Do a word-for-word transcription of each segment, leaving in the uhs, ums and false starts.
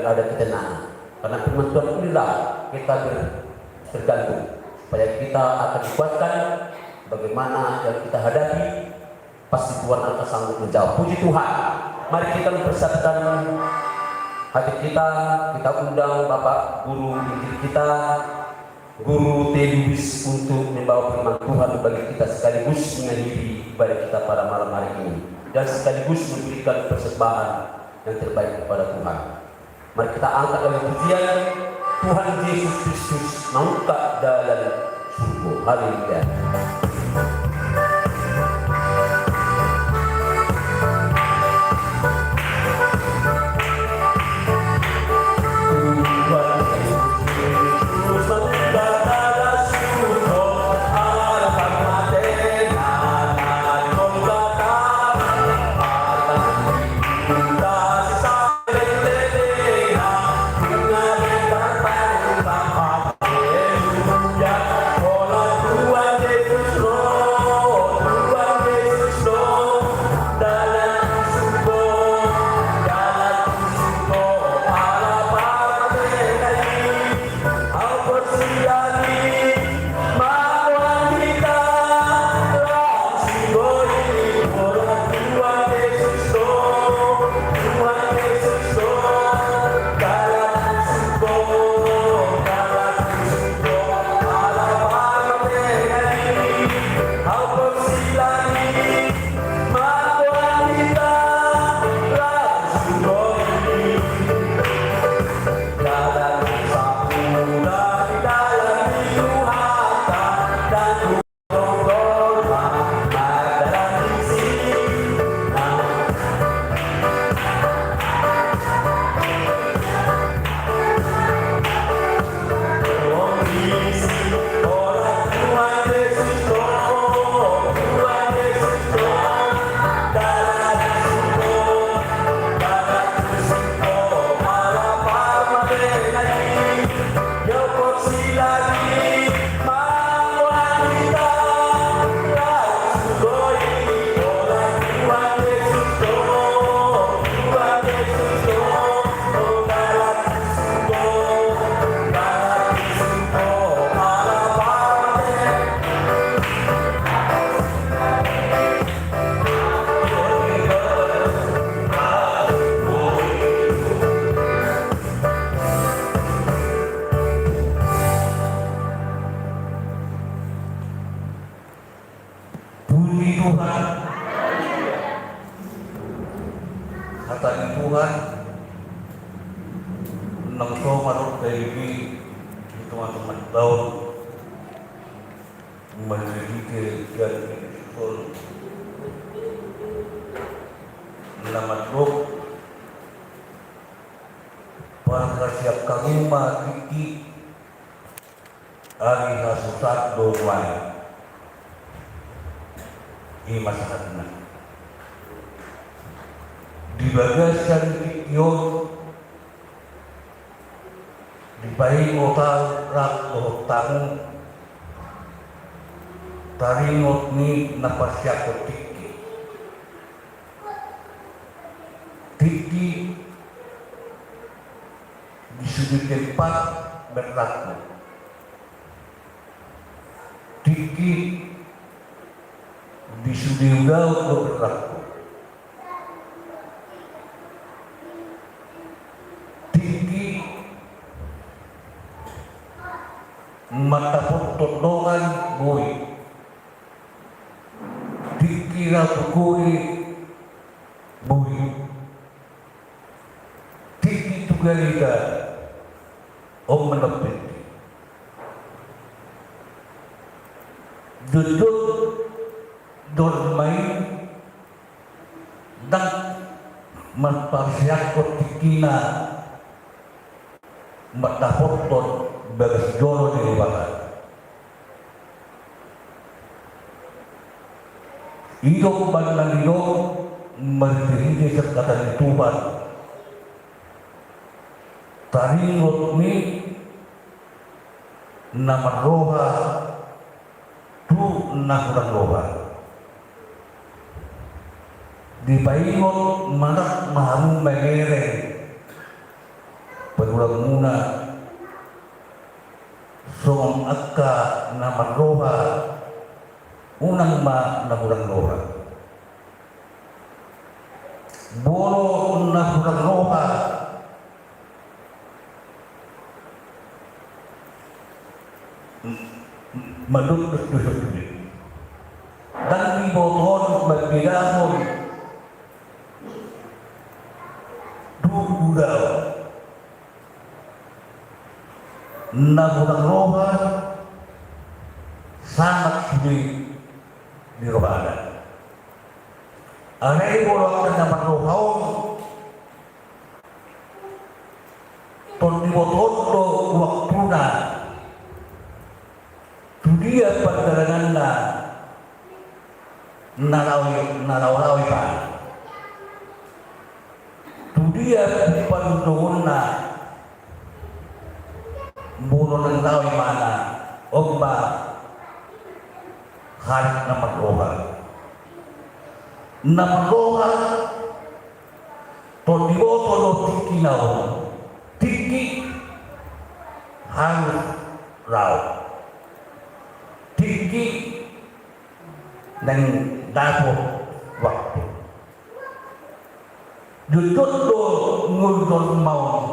ada ketenangan. Karena firman Tuhan inilah kita ber-, tergantung supaya kita akan dikuatkan bagaimana yang kita hadapi. Pasti Tuhan akan sanggup menjawab. Puji Tuhan. Mari kita mempersiapkan hati kita, kita undang Bapak Guru Injil kita, Guru Teddy Lubis, untuk membawa firman Tuhan bagi kita sekaligus mengakhiri ibadah kita pada malam hari ini dan sekaligus memberikan persembahan yang terbaik kepada Tuhan. Mari kita angkat dengan pujian, Tuhan Yesus Kristus membuka jalan surga. Haleluya. Puji Tuhan. Hata ni Tuhan. Nang so marot dai di tonga-tonga taon. Marhite sian Pius Solo na mandok, parhasian hamu ma tingki, ari hasusaan do nuaeng. I ma sahatna. Di bagasan tingki on dipaingot ahu rap dohot hamu taringot ni na pasiangkon tingki. Tingki di sude tempat berlaku. Tingki di sude ulaon do berlaku. Tingki mandapothon dongan boi. Tingki rau tu huri boi. Tingki tu garida on ma na tingki. Jotjot jolma i ndang mamparsiangkon tingkina mandapothon bagas joro ni Debata. I do umbahen na nidok marhitehite sian hata ni Tuhan. Taringot ni na marroha tu na hurang roha. Dipaingot manat ma hamu mangereng Panulang muna songon angka na marroha, unang ma na hurang roha. Molo na hurang roha, mandok dos dos sude. Ndang diboto on mambedahon duhut dao. Na hurang roha, sangat sude di rohana. Alai molo angka na marroha on, tong diboto on do waktuna, tu dia pardalananna na laho, na laho-laho ibana. Tu dia parundungonna, molo na laho ibana, on ma halak na marroha. Na marroha, tong diboto do tingkina on, tingki harus laho. Tingki naeng dapot waktu. Jotjot do ngolu jolma on,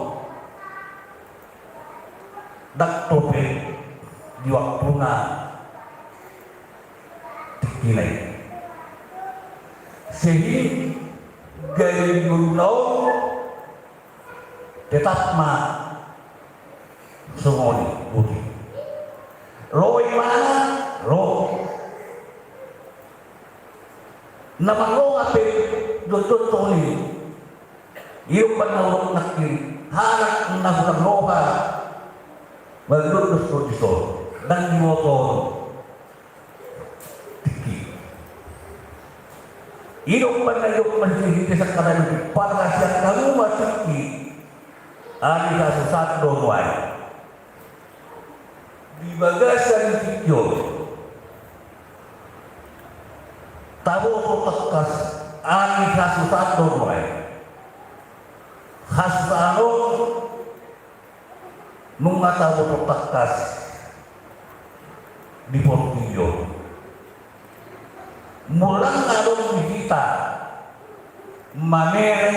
ndang topet di waktuna tingkina i. Sehingga di ngoluna on tetap ma songon i boti. Ro ibana, ro. Na marroha pe jotjot songon i. I do umbahen na hudok nangkin, halak na hurang roha, mandok dos do dison, ndang diboto on tingki. I do umbahen na didok marhitehite sangkatana i, parhasian hamu ma tingki, alai hasusaan do nuaeng. Di bagasan tingki on, taboto tangkas, alai hasusaan do nuaeng. Hasusaan on nunga taboto tangkas di portibi on. Molo ndang adong di hita mamereng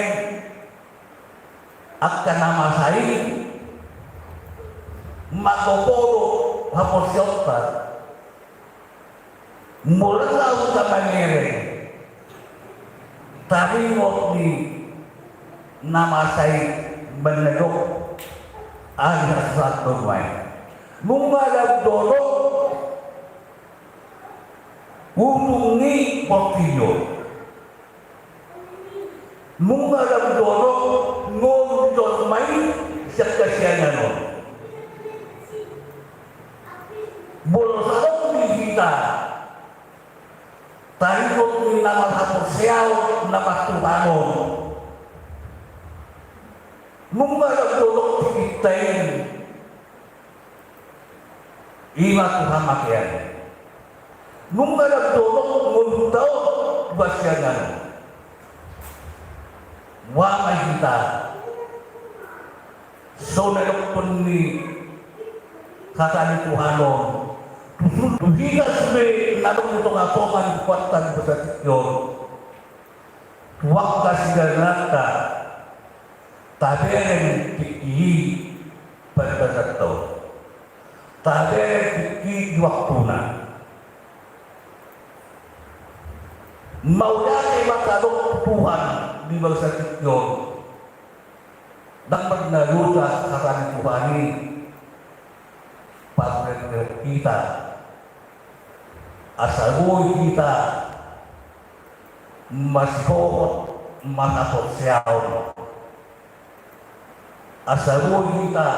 angka na masa i, manggohi do haporseaonta. Molo ndang adong hita mamereng taringot ni na masa i, manadok, alai hasusaan do nuaeng. Nunga ndang adong ujung ni portibi on. Nunga ndang adong ngolu jolma i sian hasiangan on. Molo sai adong di hita taringot ni na marhaporseaon, na martuhan on, nunga ndang adong di hita i, i ma tu hamatean. Nunga ndang adong ngolunta on tu hasiangan on. Boha ma hita, songon na didokkon ni hata ni Tuhan on, tu hita sude na adong di tongatonga ni huta di bagasan tingki on, tu angka sidalananta, tabereng tingki i parbasanta on. Tabereng tingki i di waktuna. Mauliate ma tadok tu Tuhan di bagasan tingki on. Ndang mardosa hata ni Tuhan i, paturehon hita. Asa boi hita masihohot marhaporseaon. Asa boi hita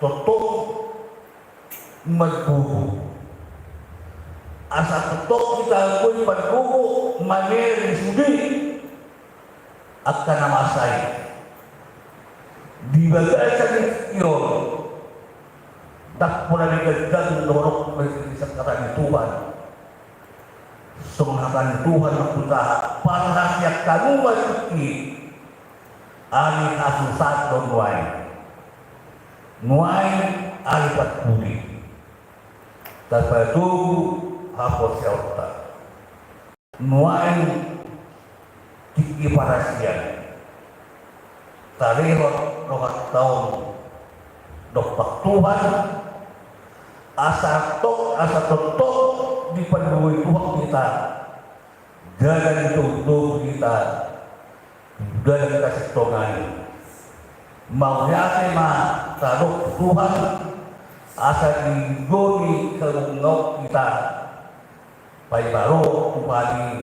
tongtong margogo. Asa tongtong hita boi margogo mamereng sude angka na masa i. Di bagasan tingki on, ndang pola diganjang dohot marhite hata ni Tuhan. Songon hata ni Tuhan ma tu hita, parhasian hamu ma tingki, alai hasusaan do nuaeng. Nuaeng ari parpudi, tapatogu haporseaonta. Nuaeng tingki parasian, talehon rohanta on dompak Tuhan, asa tong, asa tongtong dipandongani Tuhan hita, jala ditogihon hita dalan hasintongan i. Mauliate ma tadok Tuhan, asa digohi harungaon hita. Paima ro Tuhan i.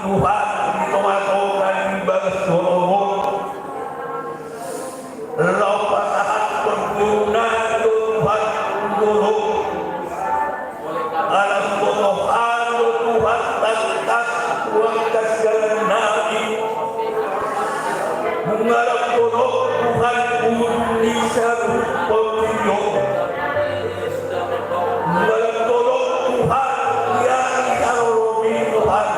Tuhan, di tongatonga ni bagas joro on, laho pasahathon boru nami do Tuhan tu joro on. Ala huboto Ho do Tuhan tangkas tu angka sialan nami. Nunga lam tolong Tuhan ujung ni saluhut portibi on. Nunga lam tolong Tuhan, ia ni haroromi Tuhan.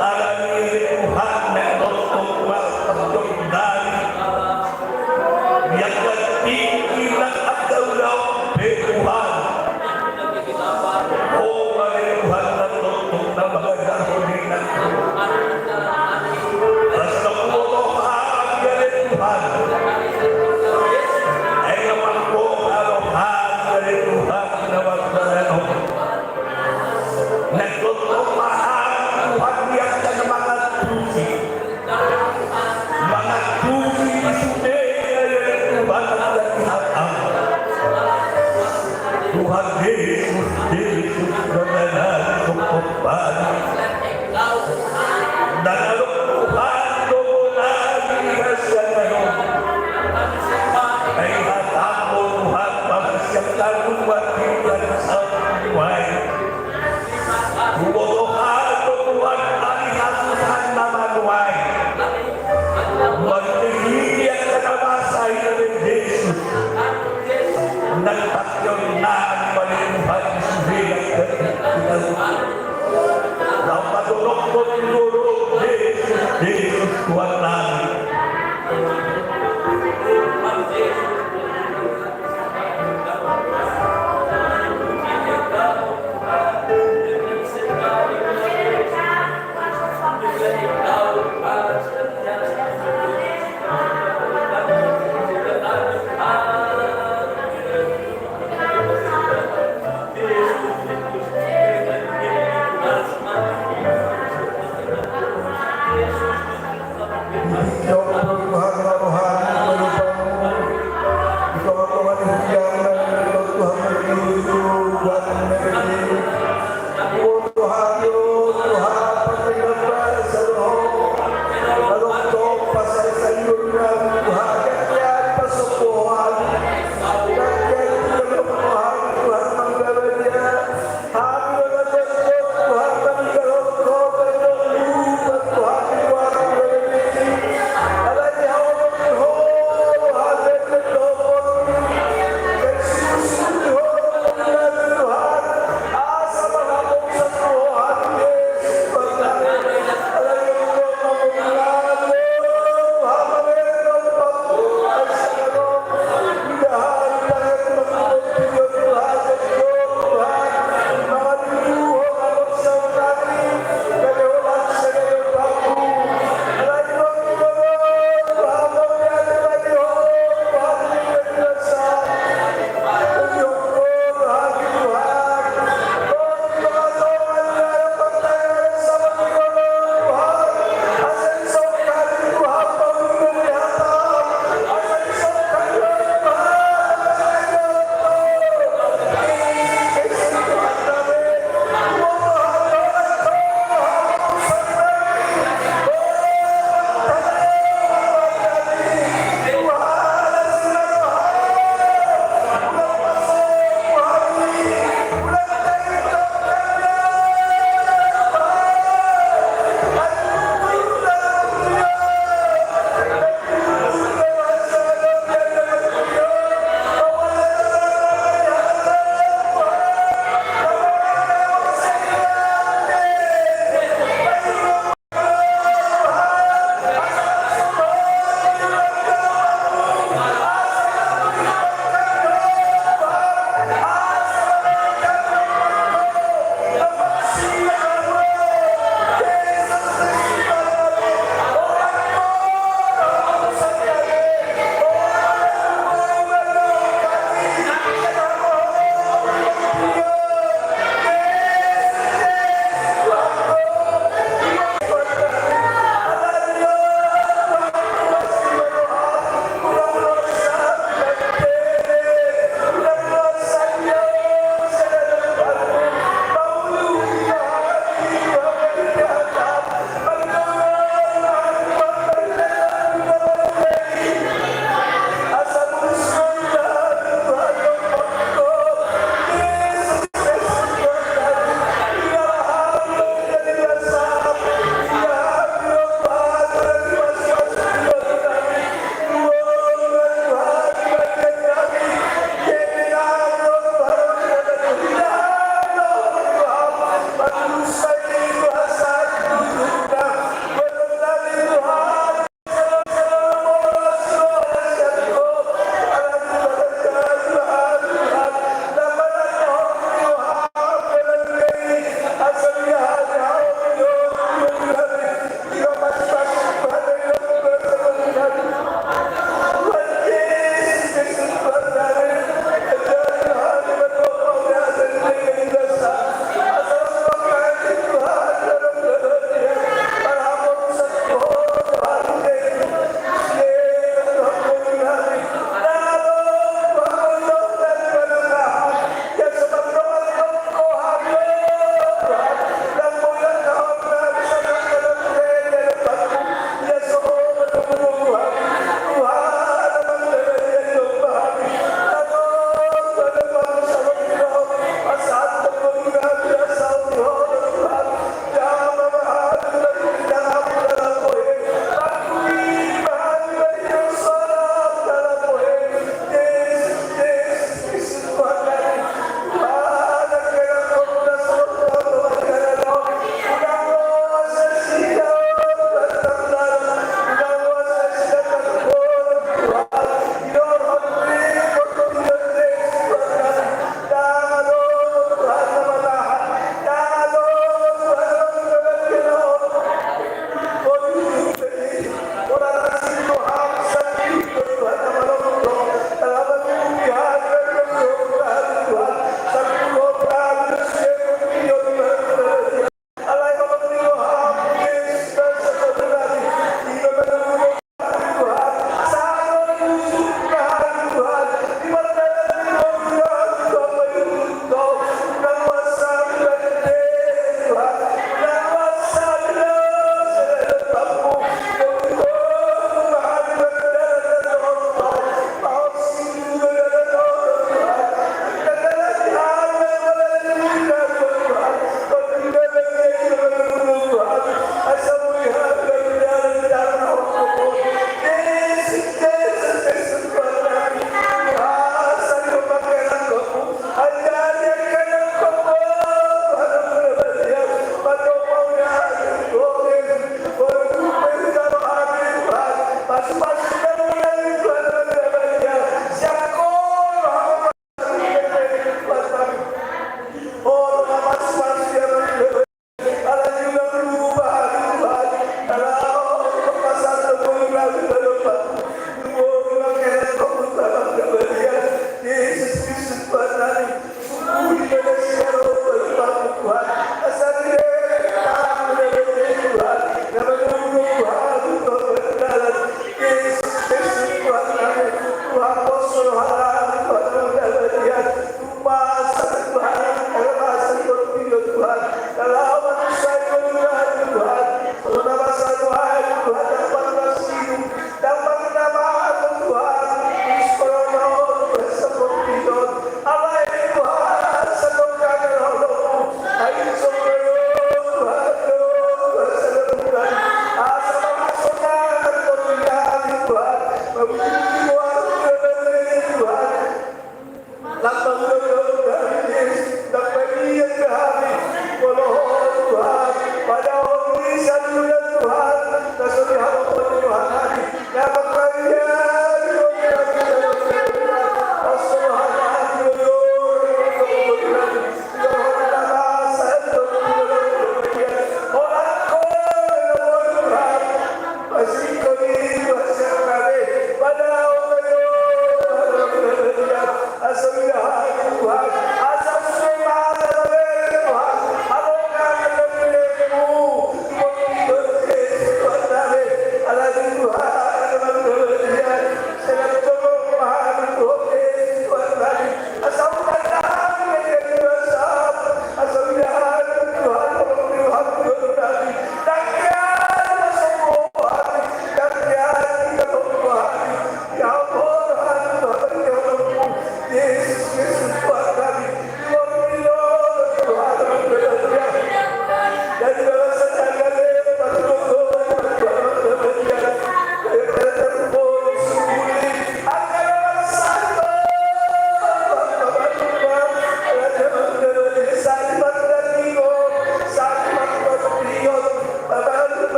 Alani i Tuhan, naeng tongtong martonggo nami. Ia ganti ilang angka ulaon pe Tuhan. Ho ma ale Tuhan na tongtong na mangajarhon inang. Asa na huboto Ho ale Tuhan.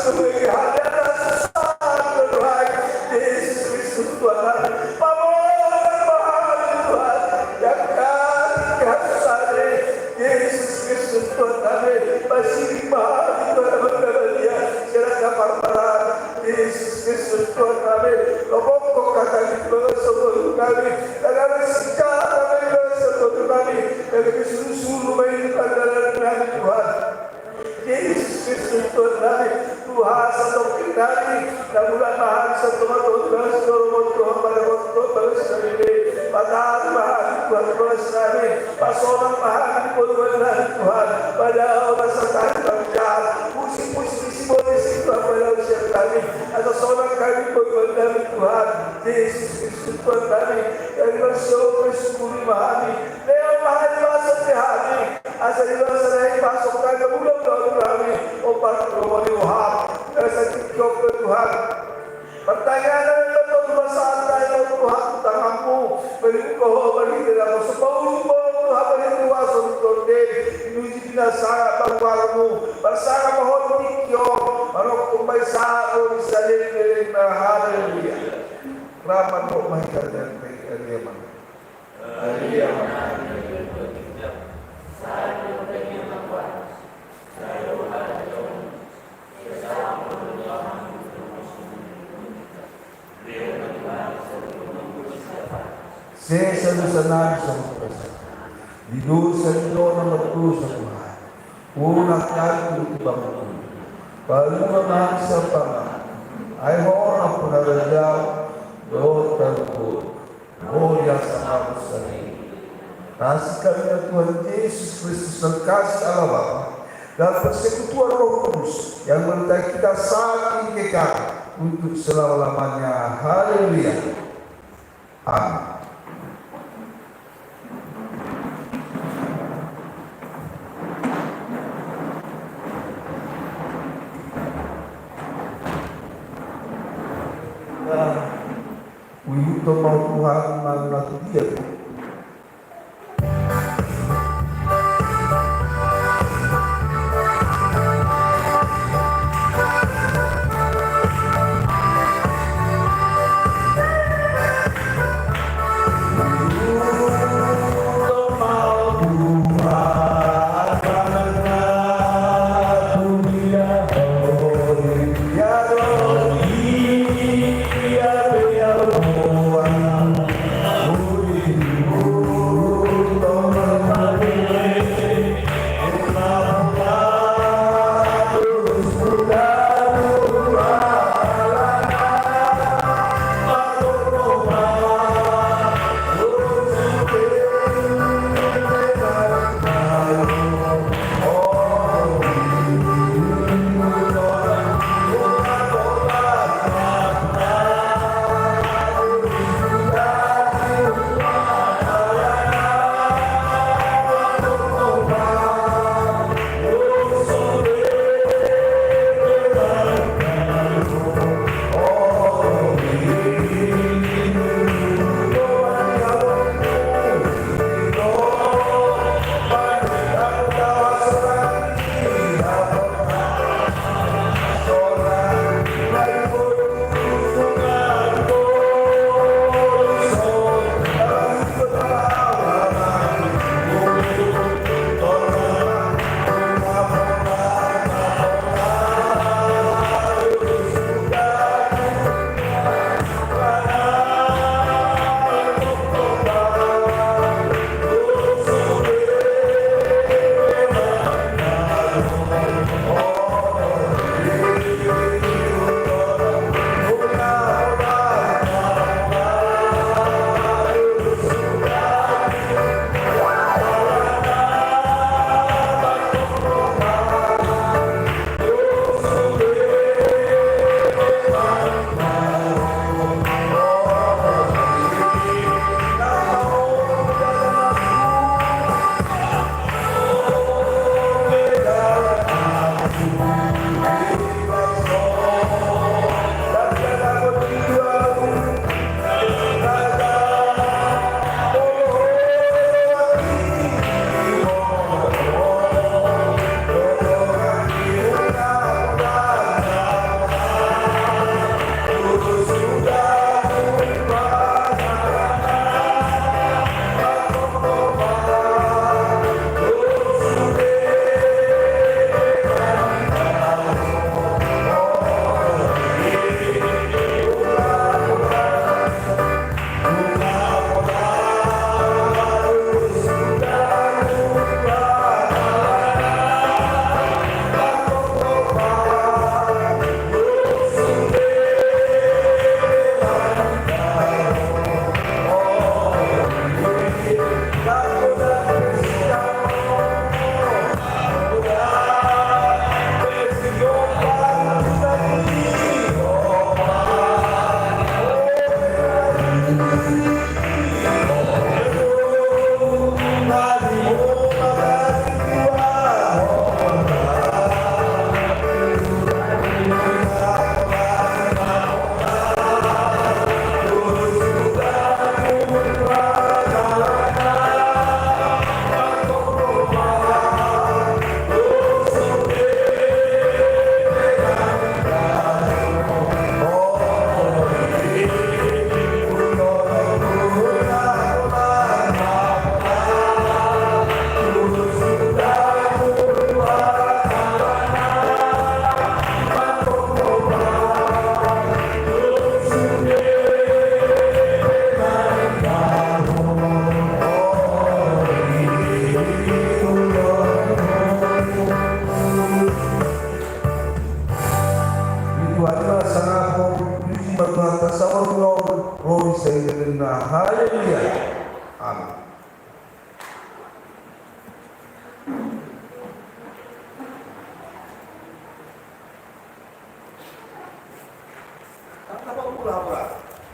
Tuhan, di atas susah, Tuhan, Jesus Kristus, Tuhan, pamola ma hami, Tuhan, di angka kehasusaan, Jesus Kristus, Tuhan, pasiding ma hami, Tuhan, mangkabadia sian angka parmaraan, Jesus Kristus, Tuhan, lopokkon hata di bagasan ngolu nami, na gabe singkat hata di bagasan ngolu nami, na gabe sulusulu ma i di pardalanan nami, Tuhan. Jesus Kristus, Tuhan nami, tu hata satongkin nami, na mulak ma hami sian tongatonga ni bagas joro, Tuhan, padomuhon, Tuhan, bagas nami be, pataru ma hami, Tuhan, bagas nami, pasonang ma hami di boruan nami, Tuhan, padao ma satahi pangjahat, pusing-pusing ni sibolis i, Tuhan, padao sian hami, asa sonang hami di boruan nami, Tuhan, Jesus Kristus, Tuhan nami, dari bagasan ngolu nami, sungkun ma hami, lehon ma hami bahasan di hami, asa di bagasan na i pasok hami, mangula ulaon nami, ombar tu roha ni roham, asa tingki on pe, Tuhan. Partangiangan nami, Tuhan, tu bagasan hita on, Tuhan, tu tanganmu, paimbuka Ho marhite na pasu, paujung bolon, Tuhan, marhite huaso ni tondim, di na sangap paruarmu, parsangap ma Ho di tingki on, manongtong ma i sahat ro di saleleng ni lelengna. Haleluya. Rap mandok ma hita, dan baik dari Amang. Sesa dosa nami songon na di dosa ni na mardosa tu hami. Unang hami tu pangunjunan. Palua ma hami sian pangago. Ai Ho do nampuna harajaon dohot hamuliaon. Mauliate ma tu Ho. Kasih karunia Tuhan Jesus Kristus, dan kasih Allah Bapa, dan persekutuan Roh Kudus, yang menyertai kita saat ini kekal untuk selama-lamanya. Haleluya. Amin. Nah. Huihuthon ma Ho Tuhan, manang na tu dia pe.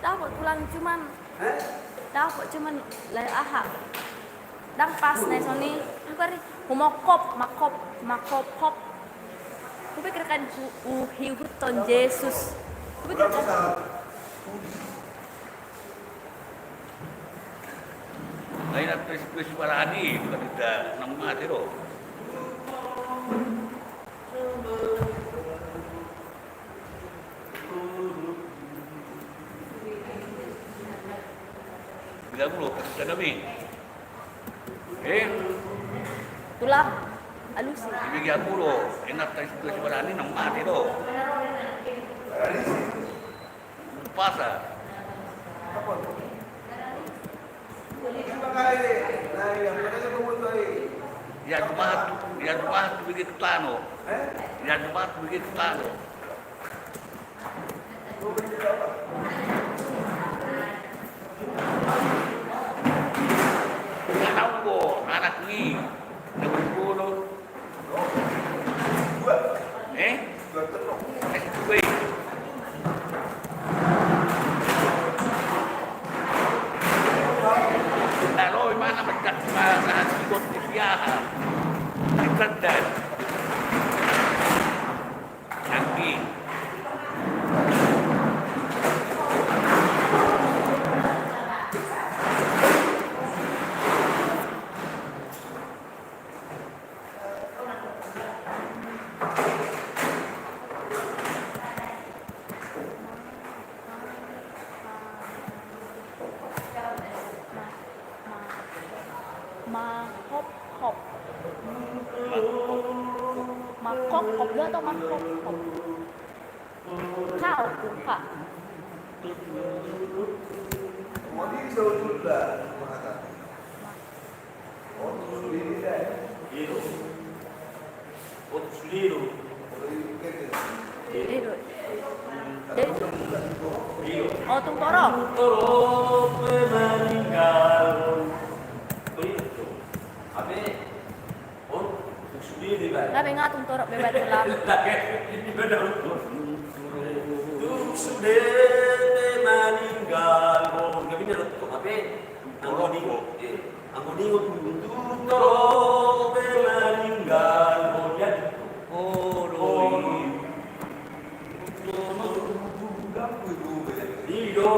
Dapot tulang, cuman dapot, cuman lai aha, ndang pas na i soni. Humongkop, mangkop, mangkop, hop. Hupikirkan hu-, hu-, huihuthon Jesus. Hupikirkan. Lain apa spes barani, bukan kita nang mati do. Bilang lu, kata kami. Eh? Tulang, alusi. Dibilang lu, enak tadi situasi barani nang mati do. Pasa. Ya Jumat, ya Jumat begitu tano. Ya Jumat begitu tano. Anak ni, anak ni. Eh? Eh, weh. Nah, lo mana macam mana ikut di siaha? Di Kedas. Anggi. Mahop-hop. Mahop-hop do atau mahop-hop? Kau, kau. Otus lilo. Lilo. Jadi, oh, tung torop. Tung torop pe maninggal. Begitu. Ape? Oh, tung sude pe, Bang. Gabe nga tung torop pe, Bang, ulang. Tung sude pe maninggal. Oh, gabe nga tung torop pe. Anggo ni, eh, anggo ni, tung torop pe maninggal. Oh, jadi. Oh, doi. Iya,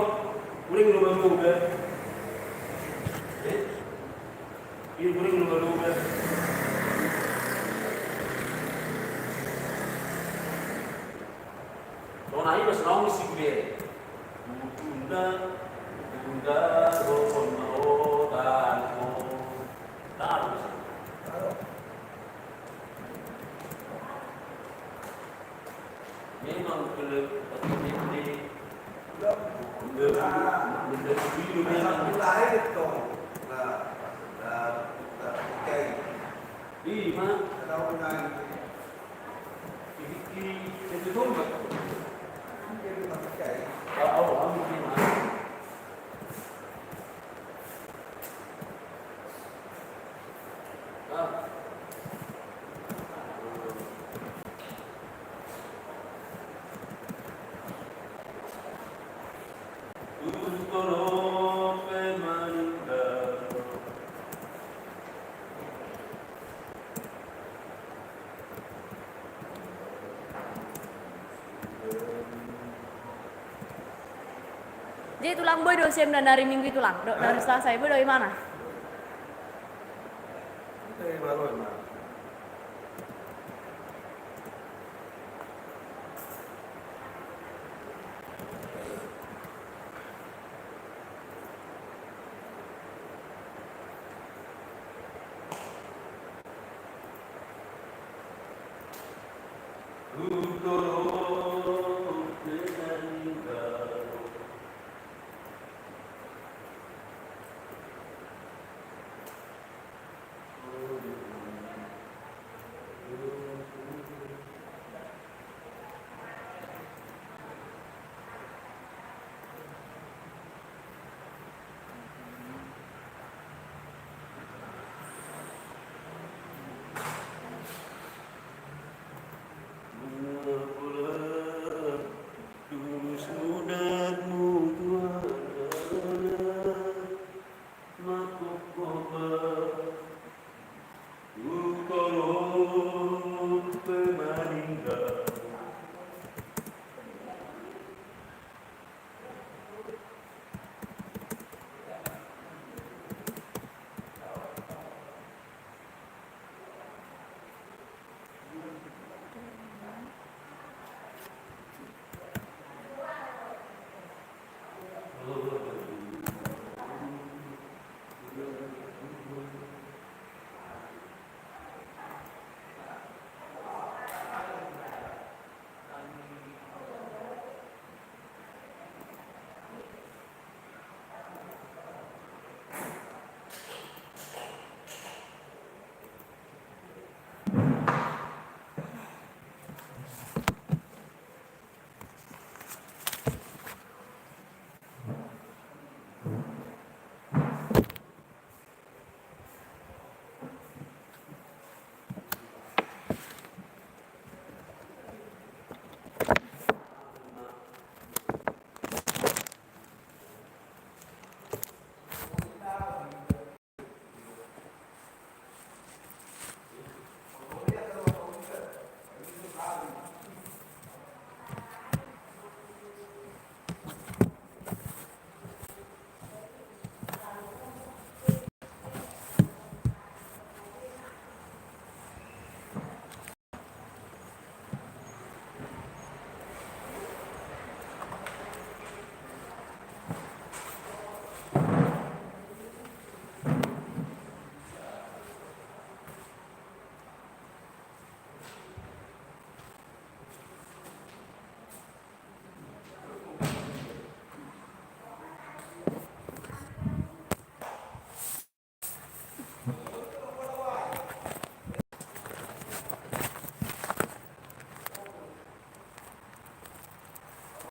uring do malu be. Eh? Iya, uring do malu be. Songon i ma songon i si guru. Tunda, tunda, rokon ma otan ko. Tahu. Memang kalau pakai mende, mende, mende dulu memang. Iya, Mak. Jadi tulang, boi do sian na hari Minggu i, tulang, dohot na hari Selasa i, boi do imana?